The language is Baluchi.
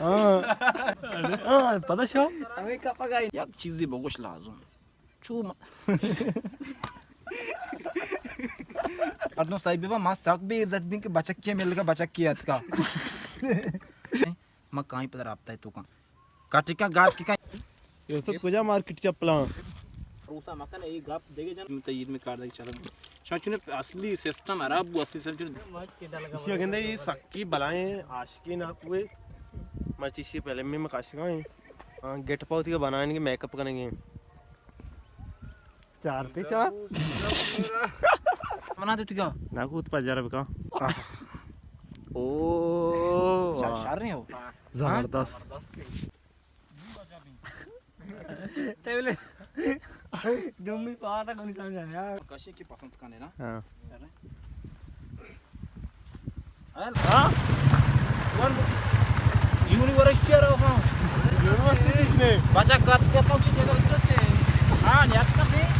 ہاں۔ ہاں، پتہ شو؟ یک چیزی بگوش لازم۔ چو ما-، مردم صاحب با ما سک بے عزت بین کہ بچکی مل گا، بچکی اتکا۔ ما کائیں پدا رابطہ تو کن۔ کٹکا گات کی کائیں۔ یوسف کجا مارکیٹ چپلاں؟ روسا مکن، اے گپ دیگه جن۔ تئیید میں کار دگی چلن۔ شما چون اصلی سسٹم خراب بو، اصلی سسٹم چون۔ اشیا گندے اے سکی بلائیں عاشقی ناکوے۔ مرچی شی پہلے میں مکاشگا ہیں۔ ہاں، گیٹ پاؤ تھی بنائیں گے، میک اپ کریں گے۔ چار پہ چار۔ منا تو کیا؟ نہ کوت پجار بکا۔ او۔ شر نہیں ہو۔ زبردست۔ تیلے۔ دومی پاتا کونی سمجھا یار۔ کشی کی پسند کنے نا؟ ہاں۔ ہاں؟ یونیورسٹی رو ہاں۔ یونیورسٹی سیکھنے۔ بچا کت کت کون سی جگہ چوسے؟ ہاں، نیت کتے۔